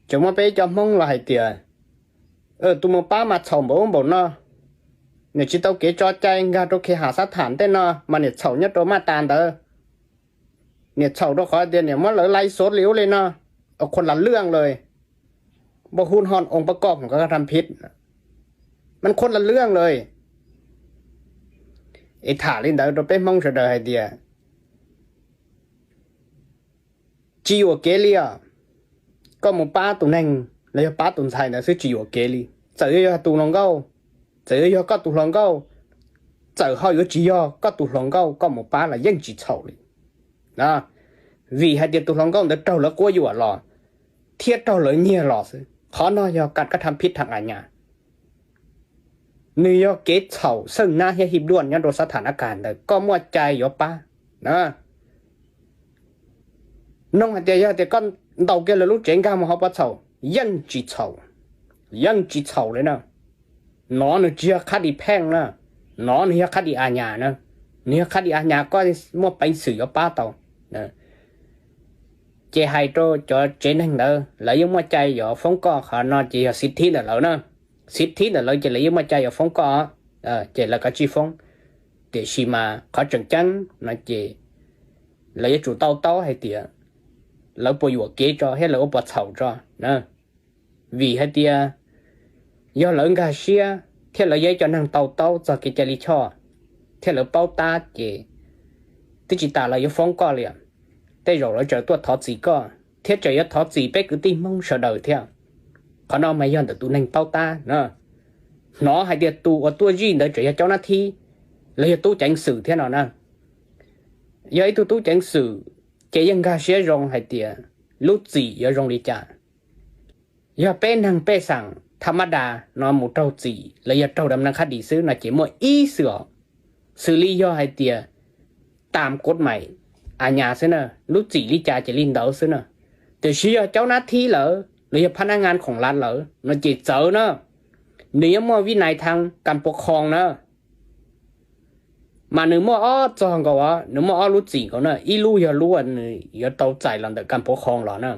Tseem muaj peb cov Hmoob los hais tias, tus mus pab mas txhaum npaum ub npaum no, niam tsis tau kev tso cai nkag rau kev ham xab tham tej no mas niam txhaum nyob rau maj tas ntawd, niam txhaum rau qhov tias niam muab lawv lais xov li ub li no, khuv lam lwj lawm, npau hu hon oo pab koj mus koj tham phiv, mas khuv lam lwj lawm. Es tham li ntawd rau peb Hmoob sawv daws hais tias tsis yuam kev li os. Koj mus pab tus neeg los yog pab tus ntxhais ntawd xwb tsis yuam kev li. Txawm yuav yog tus hluas nkauj, txawm yuav yog koj tus hluas nkauj, txawm ho yuav tsis yog koj tus hluas nkauj, koj mus pab los yeej tsis txhaum li. Vim hais tias tus hluas nkauj ntawd raug lawv quab yuam los thiab raug lawv nyiag los xwb. Qhov no yog kam koj tham phiv tham a nyas. Nws yog kev txhaum xeeb nab thiab hib duaj nyob rau xab tham nab kas ntawd, koj muaj cai yuav pab. Noog hais tias yog tias koj ntaus kiag lawv lub tsev nkag mus hauv puas txhaum? Yeej tsis txhaum, yeej tsis txhaum li na. Nov nws tsis yog khab di pheej na, nov nws yog khab di a nyas na. Nws yog khab di a nyas, koj muaj peev xwm yuav pab tau. Ces hais rau cov tsev neeg ntawd, lawv yeej muaj cai yuav foob koj, qhov no ces yog xiv thib ntawm lawv na. Xiv thib ntawm lawv ces lawv yeej muaj cai yuav foob koj, ces lawv kav tsij foob. Tiam sis mas qhov tseem ceeb no ces lawv yuav tsum tau taub hais tias lawv puas yuam kev tso thiab lawv ua puas txhaum tso na. Vim hais tias yog lawv nkag siab thiab lawv yog ib co neeg tau taub txog kev cai lij choj thiab lawv paub tab ces twb tsis tas lawv yuav foob koj li. Tej zaum lawv tseem tuaj thov txim koj thiab tseem yuav thov txim peb kwv tij Hmoob sawv daws thiab. Qhov no mas yog ntawm tus neeg paub tab na. Hnov hais tias tus uas tuaj zij ntawd tseem yog caub nab thib los yog tub ceev xwm thiab no na. Yog ib tug tub ceev xwm ces yeej nkag siab zoo hais tias lub txim yuav zoo li cas. Yog peb neeg pej xeem tha mab das no mus raug txim los yog raug dam neeg khab dis xwb no ces muaj ib xwm os, xws li yog hais tias tam kuv maim a nyas xwb na, lub txim li cas ces li ntawd xwb na. Tiam sis yog caub nab thib lawm los yog phab nab ngan khoom lav lawm no ces txawv na, nws yuav muaj vib nais thaj kas puav khoom na. Mas nws muaj ob txog nkaus, nws muaj ob lub txim nkaus na, ib lub yog lub uas nws yuav tau txais los ntawm kas puav khoom los na,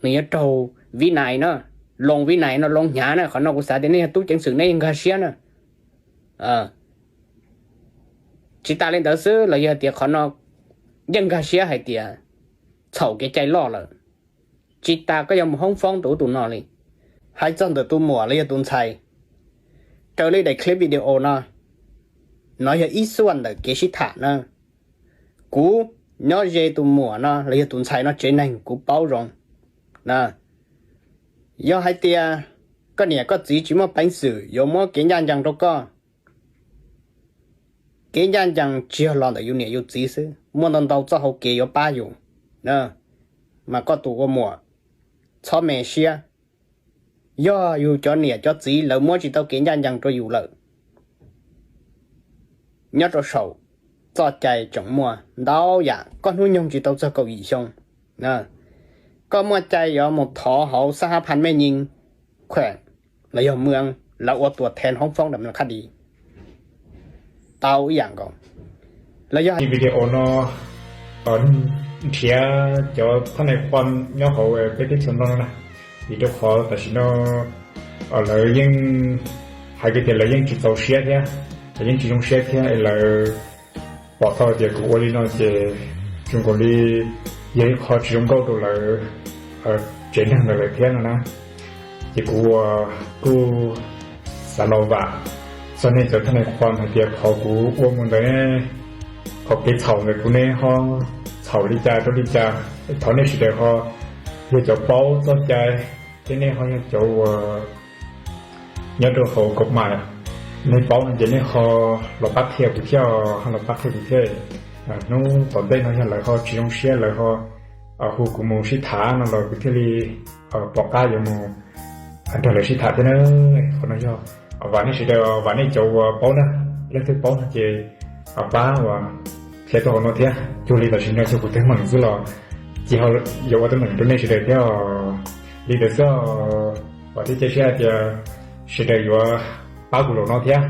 nws yuav raug vib nais na, loo vib nais no loo hnyav na. Qhov no kuv xav tias nej yog tub ceev xwm nej yeej nkag siab na. Tsis tas li ntawd xwb los yog tias qhov no yeej nkag siab hais tias txhaum kev cai loj lawm. Tsis tas koj yuav mus hoob foob tus ub tus no li. Hais txog ntawm tus muam los yog tus ntxhais, raws li daim clip video no, no yog ib xuaj ntawm kev sib tham na. Kuv nyob ze tus muam no los yog tus ntxhais no tsev neeg kuv paub zoo. Yog hais tias koj niam koj txiv tsis muaj peev xwm yuav muab kev ncaj ncees rau koj, kev ncaj ncees tsis yog los ntawm yus niam yus txiv xwb, muaj ntau ntau txoj hauv kev yuav pab yus, mas koj tus ua muam txhob me siab. Yog yus cov niam cov txiv lawv muab tsis tau kev ncaj ncees rau yus lawm, nyob rau saum txoj cai tseem muaj ntau yam. Koj hnub nyoog tsis tau txog kaum yim xyoo, koj muaj cai yuav mus thov hauv xab hab phaj mej nyij khuem los yog mw, lawv ua tua then hoob foob dam khab dis tau ib yam nkaus. Los yog video no nrhiav cov thab nais khuam nyob hauv peb teb chaws no na, vim rau qhov tam sim no lawv yeej hais tias lawv yeej tsis txaus siab thiab, lawv yeej tsis zoo siab thiab, lawv pom tau tias kuv ua li no ces zoo nkaus li yog ib qho tsis zoo nkauj rau lawv tsev neeg ntawd lawm thiab no na. Ces kuv kuj xav los vam txog nej cov thab nais khuam hais tias qhov kuv ua mus ntawd ne, qhov kev txhaum ntawd kuv ne ho txhaum li cas rau li cas, thov nej sawv daws ho yog cov paub txoj cai thiab nej ho yog cov uas nyob rau hauv kaum mas, nej paub no ces nej ho los pab qhia kuv thiab, ho los pab qhia kuv thiab. Hnub tom ntej no yog lawv ho tsis zoo siab lawv ho hu kuv mus sib tham no los kuv thiaj li pom qab yuav mus nrog lawv sib tham thiab na. Qhov no yog vam nej sawv daws, vam nej cov uas paub na, leej twg paub no ces pab uas qhia tuaj hauv no thiab. Cuag li tam sim no cuag kuv teeb meem xwb los ces ho yuav ua teeb meem rau nej sawv daws thiab. Li ntawd xwb, vam thiab cia siab hais tias sawv daws yuav pab kuv zaum no thiab.